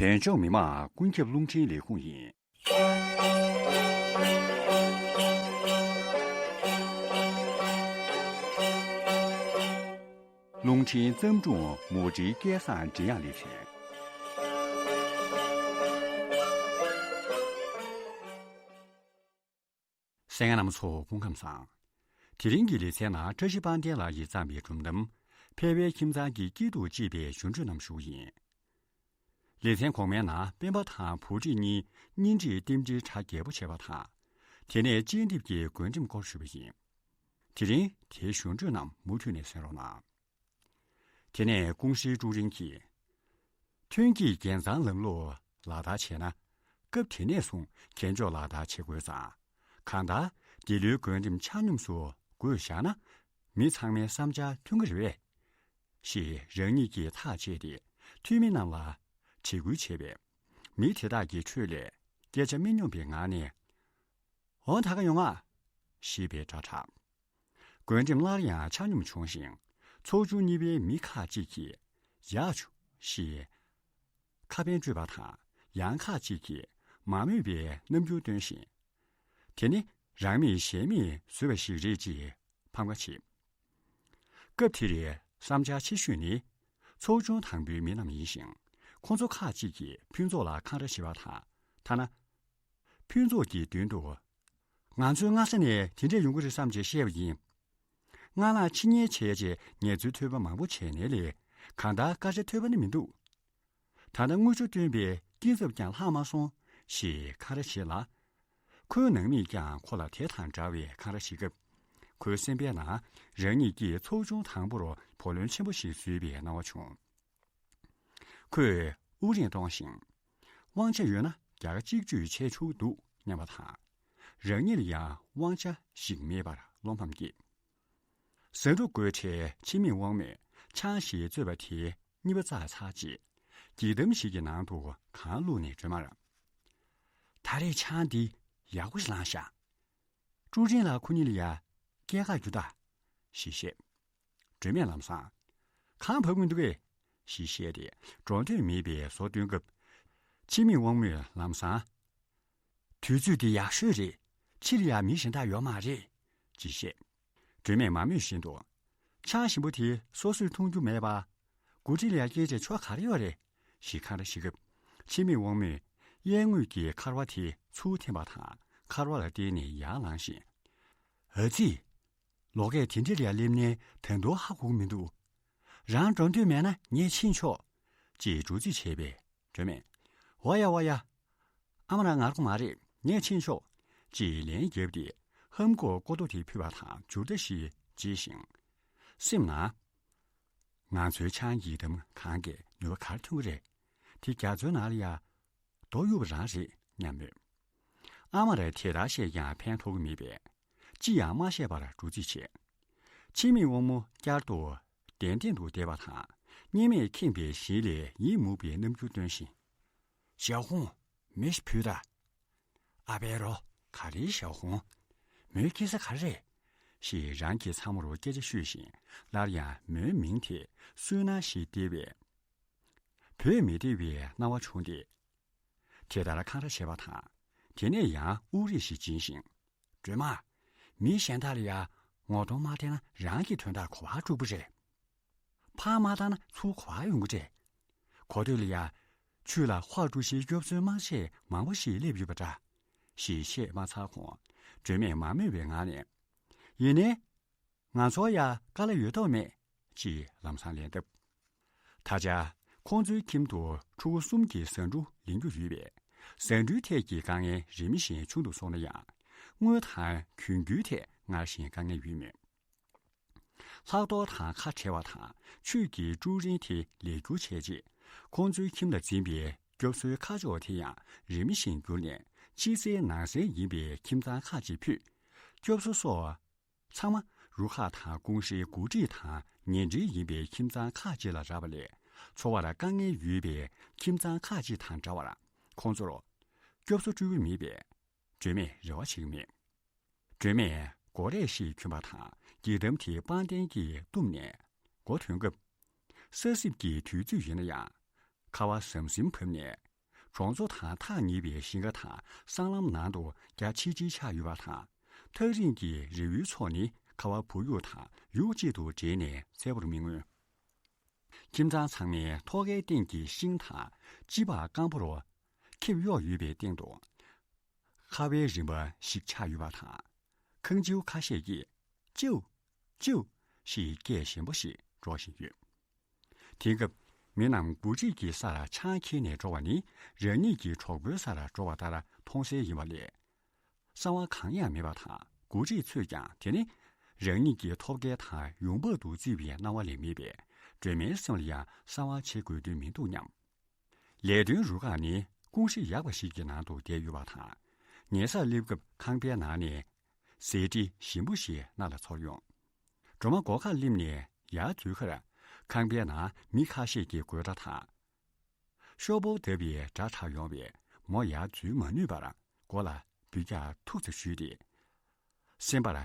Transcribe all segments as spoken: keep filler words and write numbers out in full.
བོད་ལྗོངས་མི་དམངས་ཀུན་ཁྱབ་རླུང་འཕྲིན་ལས་ཁུངས་ཡིན། རླུང་འཕྲིན་བརྩམས་སྒྲུང་མུ་འབྲེལ་སྐལ་བཟང་འབྲི་དབྱངས་ལེ་ཚན། གསན་མཁན་རྣམ་པ་ཚོ་སྐུ་ཁམས་བཟང་། དེ་རིང་གི་ལེ་ཚན་ནང་བཀྲ་ཤིས་དཔལ་ལྡན་ལགས་ཀྱིས་བརྩམས་པའི་སྒྲུང་གཏམ། ཕལ་པའི་ཁྱིམ་ཚང་གི་སྐྱིད་སྡུག་ཅེས་པའི་ཞུ་འཕྲོས་རྣམས་ཞུ་གི་ཡིན། ལེ་ཚན་གོང་མའི་ནང་སྤེན་པ་དང་བུ་ཁྲིད་གཉིས་གཉེན་སྒྲིག་རྟེན་འབྲེལ་གྲ་རྒྱས་པོ་བྱས་པ་དང་། དེ་ནས་སྤྱན་གཏེར་གྱི་བགོད་འགྲེམས་སྐོར་ཞུས་པ་ཡིན། དེ་རིང་དེའི་ཞུ་འཕྲོས་རྣམས་མུ་མཐུད་ནས་གསན་རོགས་གནང་། དེ་ནས་ཀུང་ཧྲེའི་ཀྲུའུ་རིན་གྱིས། ཐོན་སྐྱེད་འགན་གཙང་ལམ་ལུགས་ལག་བསྟར་བྱས་ན། སྐབས་དེ་ནས་བཟུང་གན་འཇོག་ལག་བསྟར་བྱེད་དགོས་ཙང་། གང་ལྟར་འདི་ལོའི་བགོད་འགྲེམས་ཆ་སྙོམས་སུ་བགོས་བཞག་ན། མི་ཚང་མའི་བསམ་འཆར་མཐུན་གྱི་རེད་པས། ཞེས་རང་ཉིད་ཀྱིས་ཐག་བཅད་དེ་འཐུས་མི་རྣམས་ལ་དྲི་བཀོད་བྱས་པས། མི་དེ་དག་གི་ཁྲོད་ལས་སྐད་ཆ་མི་སྙོམས་པའི་ངང་ནས། འོ་ད་ག་ཡོང་ང་། ཞེས་པའི་སྒྲ་གྲགས། བགོད་འགྲེམས་སླར་ཡང་ཆ་སྙོམས་བྱུང་ཞིང་། ཚོགས་ཆུང་གཉིས་པའི་མི་ཁག་ཅིག་གིས་ཡག་བྱུང་ཞེས་ཁ་ཕན་སྤྲོད་པ་དང་། ཡང་ཁག་ཅིག་གིས་མ་མོས་པའི་རྣམ་འགྱུར་སྟོན་ཞིང་། དེ་ནི་རང་མེད་གཞན་མེད་བཟོས་པ་ཞིག་རེད་ཅེས་ཕམ་ཁ་བྱེད། སྐབས་དེར་བསམ་འཆར་ཆེ་ཤོས་ནི། ཚོགས་ཆུང་དང་པོའི་མི་རྣམས་ཡིན་ཞིང་། ཁོང་ཚོ་ཁག་ཅིག་གིས་ཕུན་ཚོགས་ལ་འཁང་ར་བྱེད་པ་དང་། ཐ་ན། ཕུན་ཚོགས་ཀྱི་མདུན་དུ། ང་ཚོའི་སྔ་ས་ནས་དེ་འདྲས་ཡོང་གི་རེད་བསམ་བྱས་བཤད་པ་ཡིན། སྔ་ལངས་ཕྱི་ཉལ་བྱས་རྗེས་ངལ་རྩོལ་ཐོལ་པ་མང་པོ་བྱས་ནའི་ལས། གང་ལྟར་སྐར་ཆ་ཐོལ་པ་ནི་མི་འདུག་ད་ལྟ་དངུལ་ཆུ་བཏོན་པའི་སྐྱིན་ཚབ་ཀྱང་ལྷག་མ་སོང་། ཞེས་འཁང་ར་བྱེད་ལ། ཁོའི་ནང་མིས་ཀྱང་ཁོ་ལ་དེ་དང་འདྲ་བའི་འཁང་ར་བྱེད་སྐབས། ཁོའི་སེམས་པའི་ནང་རང་ཉིད་ཀྱིས་ཚོགས་ཆུང་དང་པོར་བུ་ལོན་ཆེན་པོ་ཞིག་བཟོས་པའི་སྣང་བ་བྱུང་། ཁོས་དབུགས་རིང་གཏོང་ཞིང་། དབང་ཆ་ཡོད་ན་རྒྱ་གར་གཅིག་གཅོད་བྱས་ཆོག་གི་འདུག་སྙམ་པ་དང་། རང་ཉིད་ལ་ཡང་དབང་ཆ་ཞིག་མེད་པར་བློ་ཕམ་སྐྱེས། ཟ་འབྲུ་བགོས་འཕྲལ་ཕྱི་མིག་དབང་མོས་ཆང་ཞིག་བཙོས་པ་དེའི་གཉིས་པ་བཙགས་ཚར་རྗེས། འགྱིག་དམ་ཞིག་གི་ནང་དུ་གང་བླུགས་ནས་སྒྲོལ་མར། ད་རེས་ཆང་འདི་ཡག་པོ་ཞིག་བླངས་ཤག་ཀྲུའུ་ཀྲིན་ལགས་ཁོ་གཉིས་ལ་ཡ་སྐྱེལ་ཁ་རྒྱུགས་ད། ཞེས་བཤད། སྒྲོལ་མས་ལམ་སང་། གང་བབས་ཀྱི་འདུག་གས། ཞེས་བཤད་དེ་འགྲོ་འདོད་མེད་པའི་བཟོ་སྟོན་སྐབས། ཕྱི་མིག་དབང་མོས་ལམ་སང་། དུས་ཚོད་འདི་ཡག་ཤོས་རེད། ཕྱི་ལ་ཡ་མི་གཞན་དག་ཡོད་མ་རེད། ཅེས་བཤད། སྒྲོལ་མས་མ་སྨྲོས་བཞིན་དུ། ཆང་ཞིམ་པོ་དེ་སོ་སོས་འཐུང་རྒྱུ་མེད་པ། འགོ་ཁྲིད་ལ་ཡ་སྐྱེལ་བྱས་ཆོག་ག་རེ་ཡོད་རེད། ཞེས་འཁང་ར་བྱེད་སྐབས། ཕྱི་མིག་དབང་མོས་གཡས་ངོས་ཀྱི་ཁ་ར་བ་དེ་ཚུར་འཐེན་པ་དང་ཁ་ར་བ་ལ་བརྟེན་ནས་ཡར་ལངས་ཤིང་། ཨ་ཙི། ལོག་སྐད་དེ་འདྲ་ལ་ཡ་སླེབས་ནའི་ད་དུང་ཧ་གོ་གི་མི་འདུག་རང་འགྲོ་འདོད་མེད་ན་ངས་ཕྱིན་ཆོག་ཅེས་འདྲོག་རྩིས་བྱས་པས། སྒྲོལ་མས། འོ་ཡ་འོ་ཡ། ཨ་མ་རང་ངར་གོ་མ་རེད། ངས་ཕྱིན་ཆོག་ཅེས་ལན་བརྒྱབ་སྟེ་ཧམ་གོག་ཀོ་རྡོ་དེ་ཕུད་པ་དང་འཇུར་རྟ་ཞིག་བརྗེས་ཤིང་། སེམས་ནང་། ང་ཚོའི་ཆང་འགྱིག་དམ་གང་གིས་ནུས་པ་ག་རེ་ཐོན་གི་རེད། དེ་རྒྱ་མཚོའི་ནང་ལ་ཡ། རྡོ་གཡུག་པ་རང་རེད་སྙམ་མོད། ཨ་མ་ར་དེ་ལྟར་བཤད་ཀྱང་ཕན་ཐོགས་ཀྱི་མེད་པས། ཅི་ཡང་མ་བཤད་པར་འདྲོག་རྩིས་བྱས། ཕྱི་མིག་དབང་མོ་བསྐྱར་དུ་གདན་སྟེང་དུ་བསྡད་པ་དང་། གཉེར་མས་ཁེངས་པའི་ཞིང་ལས་ཡིད་མུག་པའི་རྣམ་འགྱུར་སྟོན་ཞིང་། ཞའོ་ཧུང་། མེ་ཞིག་ཕུལ་དང་། ཨ་ཕའི་རོ། ག་རེའི་ཞའོ་ཧུང་། མོའི་སྐྱེ་ས་ག་རེ་རེད། ཞེས་རང་གི་ཚ་མོར་སྐད་ཆ་ཤོད་བཞིན་སླར་ཡང་མོའི་མིང་དེ་སུན་སྣང་ཞིག་བརྡེབས་པས། བོད་མི་བདེ་བའི་སྣང་བ་བྱུང་སྟེ། དེ་ལྟར་འཁང་ར་བྱས་པ་དང་། དེ་ནས་ཡང་དབུགས་རིང་ཞིག་འབྱིན་ཞིང་། སྒྲོལ་མ། མི་གཞན་དག་ལ་ཡ་ངོ་གདོང་མ་བསྟན་ན་རང་གི་དོན་དག་ག་པར་འགྲུབ་པ་རེད། ཕར་མ་བཏང་ན་ཚུར་ག་པར་ཡོང་གི་རེད། གོ་ཐོས་ལ་ཡ། ཆུ་ལ་ཧོར་གྲུ་བཞིའི་སྐྱོབ་གསོའི་དམག་ཆས་མང་པོ་ཞིག་སླེབས་ཡོད་པ་འདྲ། ཞེས་བཤད་མ་ཚར་གོང་། སྒྲོལ་མས་མ་སྨྲོས་པའི་ངང་ནས། ཡིན་ནའི། ང་ཚོར་ཡ་དཀའ་ལས་ཡོད་མདོག་མེད། ཅེས་ལམ་སང་ལན་བཏབ། ད་ཆ། ཁོང་ཚོའི་ཁྱིམ་དུ་ཕྲུ་གུ་གསུམ་གྱི་ཟ་འབྲུ་ལེན་རྒྱུ་ཡོད་པས། ཟ་འབྲུའི་ཐད་ཀྱི་དཀའ་ངལ་རིམ་བཞིན་ཆུང་དུ་སོང་ན་ཡང་། དངུལ་དང་གྱོང་གུན་ཐད་སྔར་བཞིན་དཀའ་ངལ་ཡོད་མོད། ལྷག་རྡོར་དང་ཁ་བྲལ་བ་དང་ཆོས་ཀྱི་ཀྲུའུ་རིན་དེ་ལས་བསྒྱུར་བྱས་རྗེས། ཁོང་ཚོའི་ཁྱིམ་ལ་འཛིན་པའི་སྐྱོབ་གསོའི་ཁ་ཕྱོགས་དེ་ཡང་རིམ་བཞིན་འགྱུར་ནས། ཕྱི་གསལ་ནང་གསལ་ཡིན་པའི་ཁྱིམ་ཚང་ཁག་ཅིག་ཕུད། སྐྱོབ་གསོ་སོགས། ཚང་མ་རུ་ཁག་དང་ཀུང་ཧྲེའི་འགོ་ཁྲིད་དང་ཉེ་འབྲེལ་ཡིན་པའི་ཁྱིམ་ཚང་ཁག་ཅིག་ལ་རག་པ་ལས། འཚོ་བར་དཀའ་ངལ་ཡོད་པའི་ཁྱིམ་ཚང་ཁག་ཅིག་དང་འདྲ་བར། ཁོང་ཚོར་སྐྱོབ་གསོ་སྤྲོད་ཀྱི་མེད་པས། སྒྲོལ་མས་རེ་བ་བྱེད་ཀྱི་མེད། སྒྲོལ་མས་སྒོ་རས་ཤིག་གྱོན་པ་དང་འགྱིག་དམ་དེ་པང་གདན་གྱིས་བཏུམས་ནས་སྒོ་ཐོན་སྐབས། ས་སྲིབ་ཀྱི་དུས་ཚོད་ཡིན་ན་ཡང་། ཁ་བ་ཟམ་ཟིམ་བབས་ནས་ གྲོང་ཚོ་དང་ཐག་ཉེ་བའི་ཞིང་ཁ་དང་སྲང་ལམ་ནང་དུ་རྒྱ་ཆེ་ཆེ་ཆགས་ཡོད་པ་དང་། ཐག་རིང་གི་རི་བོའི་ཚོགས་ནི་ཁ་བ་བུ་ཡུག་དང་ཡུག་གཅིག་ཏུ་འདྲེས་ནས་གསལ་པོར་མི་མངོན། ཁྱིམ་ཚང་ཚང་མའི་ཐོག་ཁའི་སྟེང་གི་ཤིང་དང་དཔྱིད་པ་སྐམ་པོར་ཁེབས་གཡོགས་ཡོད་པའི་སྟེང་དུ། ཁ་བའི་རིམ་པ་ཞིག་ཆགས་ཡོད་པ་དང་། ཁང་བྱིའུ་ཁ་ཤས་ཀྱིས་ཅིའུ། ཅིའུ་ཞེས་སྐད་ཞན་པོ་ཞིག་སྒྲོག་བཞིན་ཡོད། དེང་སྐབས་མི་རྣམས་སྒོ་ཁྲིད་ཀྱི་ས་ལ་ཆང་འཁྱེར་ནས་འགྲོ་བ་ནི་རང་ཉིད་ཀྱི་གྲོགས་པོའི་ས་ལ་འགྲོ་བ་ལྟར་མཐོང་གསལ་ཡིན་པ་ལས། གསང་བ་གང་ཡང་མེད་པ་དང་། སྒོ་ཁྲིད་ཚོས་ཀྱང་དེ་ནི་རང་ཉིད་ཀྱི་ཐོབ་སྐལ་དང་ཡོང་འབབ་ཏུ་བརྩི་བའི་སྣང་བ་ལས་མེད་པས། སྒྲོལ་མའི་སེམས་ལ་ཡང་གསང་བ་བྱེད་དགོས་དོན་མི་འདུག་སྙམ། ལས་དོན་རུ་ཁག་ནི་ཀུང་སི་ཡག་པ་ཞིག་གི་ནང་དུ་བསྡད་ཡོད་པ་དང་། ཉལ་སར་སླེབས་སྐབས་ཁང་པའི་ནང་ནས་ཟས་བྲིས་ཞིམ་པོ་ཞིག་སྣ་ལ་ཚོར་ཡོང་། སྒྲོལ་མ་སྒོ་ཁར་སླེབས་ནས་ཡར་འཛུལ་ཁར། ཁང་པའི་ནང་མི་ཁ་ཤས་ཀྱིས་དགོད་སྒྲ་དང་། ཤོག་བུར་བརྡབས་པའི་སྒྲ་གྲགས་ཡོང་བས་མོ་ཡར་འཛུལ་མ་ནུས་པར་མགོ་ལ་འབུད་རྒྱག་ཐུག་ཙམ་གཞུས་ཏེ། སེམས་པར་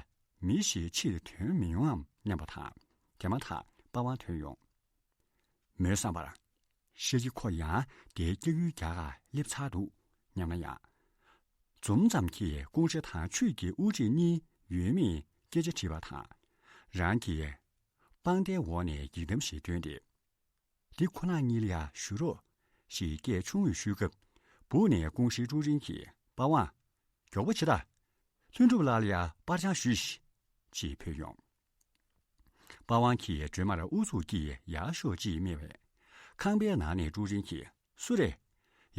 མི་ཞིག་ཕྱིར་ཐོན་མི་ཡོང་ངམ་སྙམ་པ་དང་། དེ་མ་ཐག་པ་ཝང་ཐོན་ཡོང་། མོའི་བསམ་པར། ཤ་ཁྱི་ཁོ་ཡང་དེའི་སྐྱག་ཡུལ་རྒྱག་གར་སླེབས་ཚར་འདུག་སྙམ་ན་ཡང་། འཛུམ་ཙམ་གྱིས་ཀུང་ཧྲེ་དང་ཆུས་ཀྱི་དབུ་ཁྲིད་གཉིས་ཡོད་མེད་སྐད་ཆ་དྲིས་པ་དང་། རང་གི་པང་གདན་འོག་ནས་འགྱིག་དམ་ཞིག་བཏོན་ཏེ། འདི་ཁོ་ན་གཉིས་ལ་ཡ་ཞུ་རོགས། ཞེས་སྐད་ཆུང་ངུས་ཞུས་སྐབས། སྦུག་ནས་ཀུང་ཧྲེ་ཀྲུའུ་རིན་གྱིས་པ་ཝང་། མགྱོགས་པོ་བྱེད་ད། ལྷུན་གྲུབ་ལགས་ལ་ཡ་པར་བྱང་ཞུས་ཤིག་ཅེས་བོས་ཡོང་། པ་ཝང་གིས་སྒྲོལ་མར་ཨུ་ཚུགས་ཀྱིས་ཡར་ཤོག་ཅེས་སྨྲས་པས། ཁང་པའི་ནང་ནས་ཀྲུའུ་རིན་གྱིས། སུ་རེད།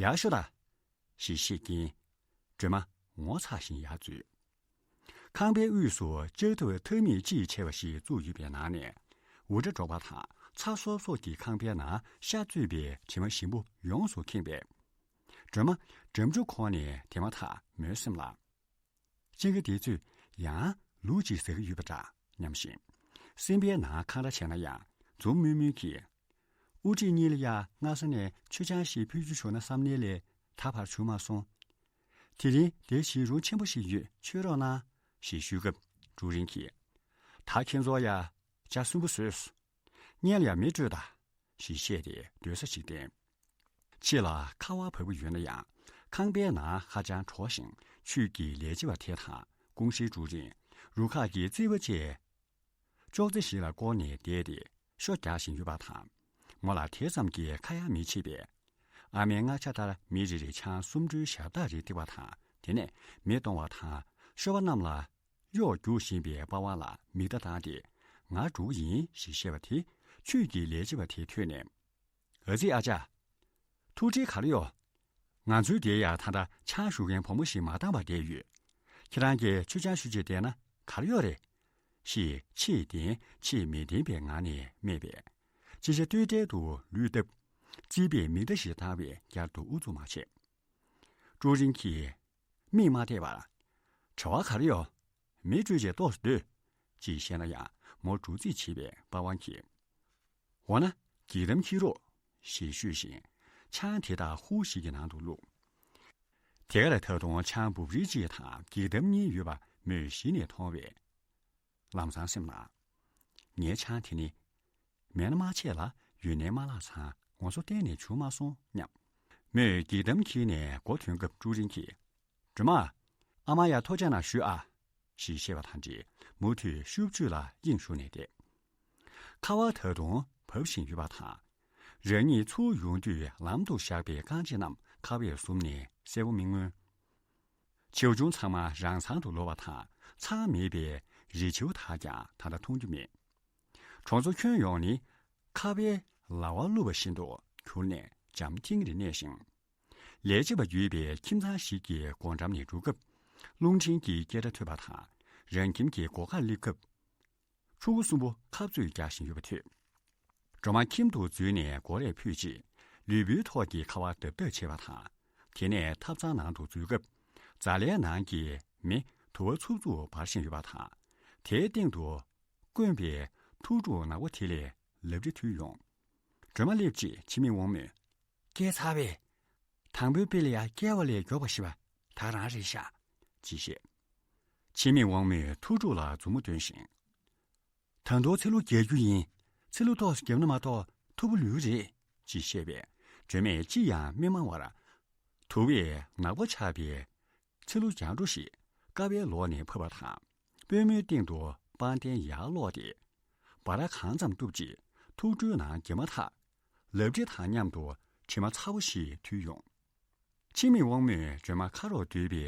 ཡར་ཤོག་ད། ཞེས་བཤད་ཀྱིན། སྒྲོལ་མ་ངོ་ཚ་བཞིན་ཡར་འཛུལ། ཁང་པའི་དབུས་སུ་ལྕགས་ཐབ་ཐག་མིག་དཔྱིས་ཆེ་བ་ཞིག་བཙུགས་ཡོད་པའི་ནང་ནས། འུར་སྒྲ་སྒྲོག་པ་དང་ཚ་སོབ་སོབ་ཀྱིས་ཁང་པའི་ནང་ཤ་གཙོས་པའི་དྲི་མ་ཞིམ་པོ་ཡོངས་སུ་ཁེངས་པས། སྒྲོལ་མ་འགྲམ་ཆུ་ཁོག་ནས་དེ་མ་ཐག་མོའི་སེམས་ལ། ཅིང་ག་དེ་ཚོས་ཡང་ལུག་ཅིག་ཟ་གི་ཡོད་པ་འདྲ་སྙམ་ཞིང་། སེམས་པའི་ནང་འཁང་ར་བྱས་ན་ཡང་འཛུམ་དམུལ་དམུལ་གྱིས། དབུ་ཁྲིད་གཉིས་ལ་ཡང་སྔ་ས་ནས་མཆོད་ཆང་ཞིག་ཕུལ་རྒྱུ་བྱུང་ན་བསམ་ནའི་ལས་ད་བར་བྱུང་མ་སོང་། དེ་རིང་དེ་བཞིན་རུང་ཆེན་པོ་ཞིག་ཡོད། མཆོད་རོགས་གནང་། ཞེས་ཞུས་སྐབས་ཀྲུའུ་རིན་གྱིས། ད་ཁྱེད་ཚོ་ཡ་ཇ་སུན་པོ་བཟོས། སྔོན་ལ་ཡ་མེ་སྤྲོད་ད། ཞེས་བཤད་དེ་སྡོད་ས་ཞིག་བསྟན། ཕྱི་ལ་ཁ་བ་བབས་ཀྱི་ཡོད་ན་ཡང་ཁང་པའི་ནང་ཧ་ཅང་གྲོགས་ཤིང་ཆུས་ཀྱི་ལས་བྱེད་པ་དེ་དང་ཀུང་ཧྲེ་ཀྲུའུ་རིན། རུ་ཁག་གི་རྩིས་པ་བཅས། ཅོག་ཙེ་ཞིག་ལ་བསྐོར་ནས་བསྡད་དེ་ཤོ་རྒྱག་བཞིན་ཡོད་པ་དང་། མོ་ལ་དེ་ཙམ་གྱིས་ཁ་ཡ་མི་བྱེད་པས། ཨ་མའི་མངའ་ཆ་ལྟར་མི་རེ་རེ་ཆང་སུམ་འབྲུའི་ཞབས་བཏགས་རེ་སྟེར་བ་དང་། དེ་ནས་མེ་གཏོང་བ་དང་ཤོ་པ་རྣམས་ལ་གཡོག་རྒྱུག་བཞིན་པའི་པ་ཝང་ལ་མིག་ལྟ་བཏང་སྟེ། ང་འགྲོ་གི་ཡིན་ཞེས་བཤད་པ་དེ་ཆུས་ཀྱི་ལས་བྱེད་པ་དེས་ཐོས་ནས། ཨ་ཙི་ཨ་ཅག་ཐུགས་ཁྲལ་ག་རེ་ཡོད། ང་ཚོའི་འདིར་ཡང་ད་ལྟ་ཆང་བཞུ་མཁན་བུ་མོ་ཞིག་མ་བཏང་བར་བསྡད་ཡོད། ཁྱེད་རང་གིས་མཆོད་ཆང་བཞུ་བྱས་བསྡད་ན་ག་རེ་ཡོད་རེད། ཞེས་ཆེས་བདེན་ཆེས་མི་བདེན་པའི་ངང་ནས་སྨྲས་པས། ཅི་བྱ་གཏོལ་བྲལ་དུ་ལུས་བཏབ། རྩིས་པས་མིག་བརྡ་ཞིག་བཏང་བས་བསྐྱར་དུ་ཨུ་ཚུགས་མ་བྱས། ཀྲུའུ་རིན་གྱིས་མིག་མ་བལྟས་པར། བྲེལ་བ་ག་རེ་ཡོད། མེ་སྤྲོད་བྱས་ཏོག་ཙམ་སྡོད། ཅེས་བཤད་ན་ཡང་མོ་འགྲོ་རྩིས་བྱེད་པས་པ་ཝང་གིས། འོ་ན། འགྱིག་དམ་འཁྱེར་རོགས། ཞེས་ཤོད་བཞིན། ཆང་དེ་དག་ཧུའུ་ཞིག་གི་ནང་དུ་བླུགས། དེ་གར་ད་དུང་ཆང་འབུབ་རིལ་གཅིག་དང་འགྱིག་དམ་གཉིས་ཡོད་པ་མོས་གཞི་ནས་མཐོང་བས། ལམ་སང་སེམས་ལ། ངའི་ཆང་དེ་ནི། མེད་ན་མ་ཆད་ལ་ཡོད་ནའི་མ་ལག་ཚང་ངོ་སོ་གཏན་ནས་བྱུང་མ་སོང་སྙམ། མོས་འགྱིག་དམ་འཁྱེར་ནས་སྒོ་ཐོན་སྐབས་ཀྲུའུ་རིན་གྱིས། སྒྲོལ་མ། ཨ་མ་ཡར་ཐོག་ཆང་ནང་བཞུས་ཨ། ཞེས་བཤད་པ་དང་འབྲེལ་མུ་མཐུད་ཤུབ་ཆུ་ལ་དབྱིངས་ཞུགས་ནས་བསྡད། ཁ་བ་ད་དུང་བབས་བཞིན་ཡོད་པ་དང་། རང་ཉིད་ཚུར་ཡོང་དུས་ལམ་དུ་བཞག་པའི་རྐང་རྗེས་རྣམས་ཁ་བས་ཟུམ་ནས་གསལ་པོ་མི་མངོན། མཆེའུ་ཆུང་ཚང་མ་རང་ཚང་དུ་ལོག་པ་དང་ཚང་མེད་པའི་རི་མཆེའུ་དག་ཀྱང་ད་ལྟ་མཐོང་རྒྱུ་མེད། གྲོང་ཚོ་ཁྱོན་ཡོངས་ནི་ཁ་བའི་ལ་བ་བླུགས་པ་བཞིན་དུ་གྱུར་ནས་འཇམ་ཐིང་ངེར་གནས་ཤིང་། ལས་བྱེད་པ་ཡོད་པའི་ཁྱིམ་ཚང་ཞིག་གི་སྒོ་འགྲམ་ནས་འགྲོ་སྐབས། རླུང་འཕྲིན་གྱི་སྐད་སྒྲ་ཐོས་པ་དང་། རང་ཁྱིམ་གྱི་སྒོ་ཁར་སླེབས་སྐབས། ཕྲུ་གུ་གསུམ་པོ་ཁ་རྩོད་རྒྱག་བཞིན་ཡོད་པ་ཐོས། སྒྲོལ་མ་ཁྱིམ་དུ་འཛུལ་ནས་སྒོ་རས་ཕུད་རྗེས། ལུས་པོའི་ཐོག་གི་ཁ་བ་ལྡབ་ལྡབ་བྱེད་པ་དང་། དེ་ནས་ཐབ་ཚང་ནང་དུ་འཛུལ་སྐབས། ཛ་ལའི་ནང་གི་མེ་དུ་བ་འཚུབ་འཚུབ་འབར་བཞིན་ཡོད་པ་དང་། དེའི་སྟེང་དུ་བསྐོན་པའི་ཐུགས་སྒྲུབ་ནག་པོ་དེ་ལས་ལབ་རིགས་ཐོས་ཡོང་། སྒྲོལ་མ་སླེབས་རྗེས་འཆི་མེད་དབང་མོས། སྐྱེས་ཚར་བས། དང་པོའི་དཔེ་ལ་ཡང་སྐྱེ་བ་ལས་མགྱོགས་པ་ཞིག་པ་ད་རང་རེད་ཤག་ཅེས་བཤད། འཆི་མེད་དབང་མོས་ཐུགས་སྒྲུབ་ལ་མཛུབ་མོ་སྟོན་ཞིང་། ད་དུང་ཚེ་ལོ་བརྒྱད་ཅུ་ཡིན། ཚེ་ལོ་ཏོག་ཙམ་བརྒྱབ་ན་མ་གཏོགས་ཐུབ་པོ་ལོས་རེད། ཅེས་བཤད་པས། སྒྲོལ་མས་ཅི་ཡང་མི་སྨྲ་བར། དུ་བས་ནག་པོ་ཆགས་པའི་ཚི་ལུ་རྒྱང་གྲོ་ཞིག་ཀ་བའི་ལོགས་ནས་ཕབ་པ་དང་། པུས་མོའི་སྟེང་དུ་པང་གདན་ཡར་སློག་སྟེ། སྦ་ར་གང་ཙམ་གཏུབ་རྗེས་ཐུགས་སྤྲོའི་ནང་འགྱེལ་མ་ཐག་ལབ་དྲི་དང་མཉམ་དུ་དྲི་མ་ཚ་པོ་ཞིག་འཐུལ་ཡོང་། འཆི་མེད་དབང་མོས་སྒྲོལ་མ་ཁ་རོག་སྡོད་པའི་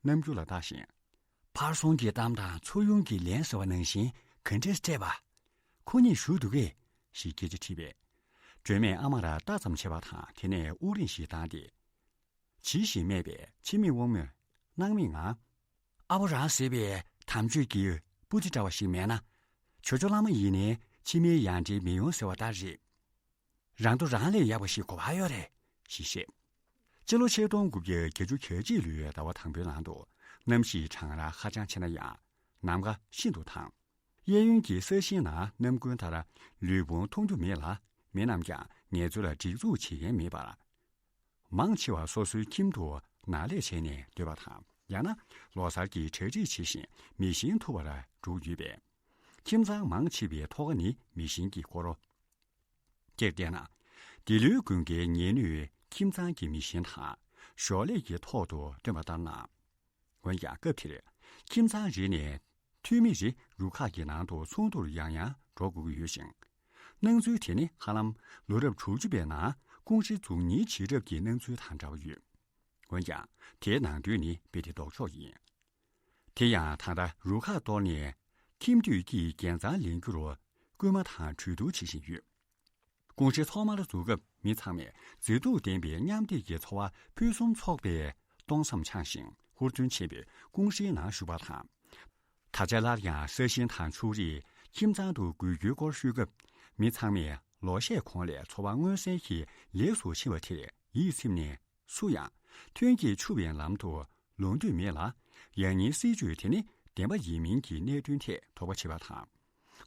རྣམ་འགྱུར་ལ་བལྟ་བཞིན། ཕར་སོང་གི་གཏམ་དང་ཚུར་ཡོང་གི་ལན་ཟེར་བ་ནང་བཞིན་ག་འདྲས་སྤྲད་པ། ཁོ་གཉིས་བཞུགས་འདུག་གས་ཞེས་སྐད་ཆ་དྲིས་པས། སྒྲོལ་མས་ཨ་མ་ར་ལྟ་ཙམ་བྱས་པ་དང་དེ་ནས་དབུགས་རིང་ཞིག་བཏང་སྟེ། ཇི་ཞིག་སྨྲས་པས་འཆི་མེད་དབང་མོས་སྣང་མེད་ངང་། ཨ་བོ་རང་ཟེར་བའི་དམ་ཆོས་ཀྱི་པོ་ཏི་འདྲ་བ་ཞིག་མེད་ན། ཇོ་ཇོ་བླ་མ་ཡིན་ནའི་འཆི་མེད་ཡང་འདྲེན་མི་ཡོང་ཟེར་བ་ལྟར་རེད། རང་དོ་རང་ལས་ཡག་པ་ཞིག་གོ་བ་ཡོད་རེད་ཞེས་བཤད། སྤྱི་ལོ་ཆིག་སྟོང་དགུ་བརྒྱ་བརྒྱད་ཅུ་གྱ་གཅིག་ལོའི་ཟླ་བ་དང་པོའི་ནང་དུ་གནམ་གཤིས་གྲང་ར་ཧ་ཅང་ཆེ་ན་ཡང་ནམ་མཁའ་ཤིན་ཏུ་དྭངས། གཡས་གཡོན་གྱི་ས་ཞིང་ནང་གནམ་དགུན་ལྟར་ལུས་ཕུང་མཐོང་རྒྱུ་མེད་ལ། མི་རྣམས་ཀྱང་ངལ་རྩོལ་ལ་སྒྲིག་འཛུགས་བྱེད་མཁན་མེད་པར། མང་ཆེ་བ་སོ་སོའི་ཁྱིམ་དུ་ནག་ལས་བྱས་ནས་སྡོད་པ་དང་། ཡང་ན་ལོ་གསར་གྱི་གྲ་སྒྲིག་བྱེད་བཞིན་མེ་ཤིང་འཐུ་བར་འགྲོ་ཡོད་པས། ཁྱིམ་ཚང་མང་ཆེ་བའི་ཐོག་ཁ་ནི་མེ་ཤིང་གིས་བསྐོར། སྤྱིར་བལྟས་ན། འདི་ལོའི་དགུན་ཁའི་ཉལ་སྣོད་ཁྱིམ་ཚང་གི་མེ་ཤིང་དང་ཞོར་ལས་ཀྱི་ཐོག་ཏུ་བཏོན་པ་ལྟར་སྣང་། འོན་ཀྱང་སྐབས་དེར་ཁྱིམ་ཚང་རེ་ནས་འཐུས་མི་རེ་རུ་ཁག་གི་ནང་དུ་ཚོགས་འདུར་ཡང་ཡང་འགྲོ་དགོས་ཀྱི་ཡོད་ཅིང་། སྣང་ཚུལ་དེ་ནི་ཧ་ལམ་ལོ་རབས་དྲུག་ཅུ་པའི་ནང་ཀུང་ཧྲེ་འཛུགས་གཉིས་བྱེད་རབས་ཀྱི་སྣང་ཚུལ་དང་འདྲ་བ་ཡོད། འོན་ཀྱང་དེའི་ནང་དོན་ནི་རྦད་དེ་ལྡོག་ཕྱོགས་ཡིན། དེ་ཡང་ད་ལྟ་རུ་ཁག་གཏོར་ནས་ཁྱིམ་དུད་ཀྱིས་རྒྱལ་མཚམས་ལེན་རྒྱུར་སྐུལ་མ་དང་གྲོས་བསྡུར་བྱེད་བཞིན་ཡོད། ཀུང་ཧྲེ་ཐོག་མར་འཛུགས་སྐབས་མི་ཚང་མས་མཛེས་སྡུག་ལྡན་པའི་མཉམ་སྡེབ་ཀྱི་འཚོ་བ་ཕུན་སུམ་ཚོགས་པའི་སྟོང་བསམ་འཆང་ཞིང་ཧུར་བརྩོན་ཆེན་པོས་ཀུང་ཧྲེའི་ནང་ཞུགས་པ་དང་། ད་ཆ་སླར་ཡང་ས་ཞིང་དང་ཕྱུགས་རིགས་ཁྱིམ་ཚང་དུ་དགོས་རྒྱུའི་སྐོར་ཞུས་སྐབས། མི་ཚང་མས་ལོ་ཤས་གོང་ལས་འཚོ་བ་མངོན་གསལ་གྱིས་ལེགས་སུ་ཕྱིན་པ་དེར་ཡིད་ཚིམ་ནས། སུ་ཡང་ཐོན་སྐྱེད་ཕྱུག་པའི་ལམ་དུ་ལོག་འདོད་མེད་ལ། ཡང་སྙིང་སྲིད་ཇུས་དེ་ནི་བདེན་པ་ཡིན་མིན་གྱི་གནད་དོན་ཐད་དོགས་པ་བྱེད་པ་དང་།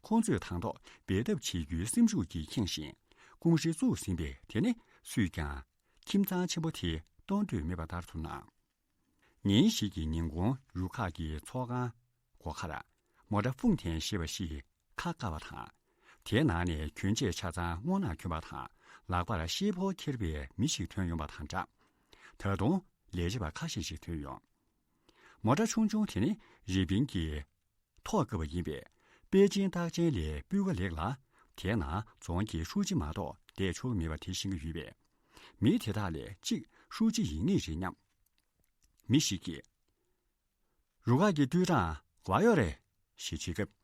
ཁོང་ཚོས་དང་ཐོག་འབད་འཐབ་བྱེད་རྒྱུའི་སེམས་ཤུགས་ཀྱིས་ཁེངས་ཤིང་། ཀུང་ཧྲེ་བཙུགས་ཟིན་པས་དེ་ནི་སུས་ཀྱང་ཁྱིམ་ཚང་ཆེན་པོ་དེ་གཏོང་འདོད་མེད་པ་ལྟར་དུ་སྣང་། ཉིན་ཞིག་གི་ཉིན་གུང་རུ་ཁག་གི་ཚོགས་ཁང་སྒོ་ཁར་མོ་ཊ་ཧྥུང་ཐན་ཞེས་པ་ཞིག་ཁ་བཀག་པ་དང་། དེའི་ནང་ནས་གྱོན་ཆས་ཆ་ཚང་སྔོ་ནག་གྱོན་པ་དང་ལག་པར་ཤེལ་ཕོར་འཁྱེར་བའི་མི་ཞིག་ཐོན་ཡོང་པ་དང་སྦྲགས། ད་དུང་ལས་བྱེད་པ་ཁ་ཤས་ཤིག་ཐོན་ཡོང་། མོ་ཊ་ཆུང་ཆུང་དེ་ནི་རི་པིན་གྱི་ཐོག་བཀབ་པ་ཡིན་པས། པེ་ཅིན་རྟགས་ཅན་ལས་སྤུས་ཀ་ལེགས་ལ། དེའི་ནང་རྫོང་གི་ཧྲུའུ་ཅི་མ་གཏོགས་བསྡད་ཆོག་གི་མེད་པ་དེ་ཤེས་ཀྱི་ཡོད་པས། མི་དེ་དག་ལས་གཅིག་ཧྲུའུ་ཅི་ཡིན་ངེས་རེད་སྙམ། མི་ཞིག་གིས། རུ་ཁག་གི་ཏུའུ་ཀྲང་ག་པར་ཡོད་རེད། ཞེས་དྲིས་སྐབས།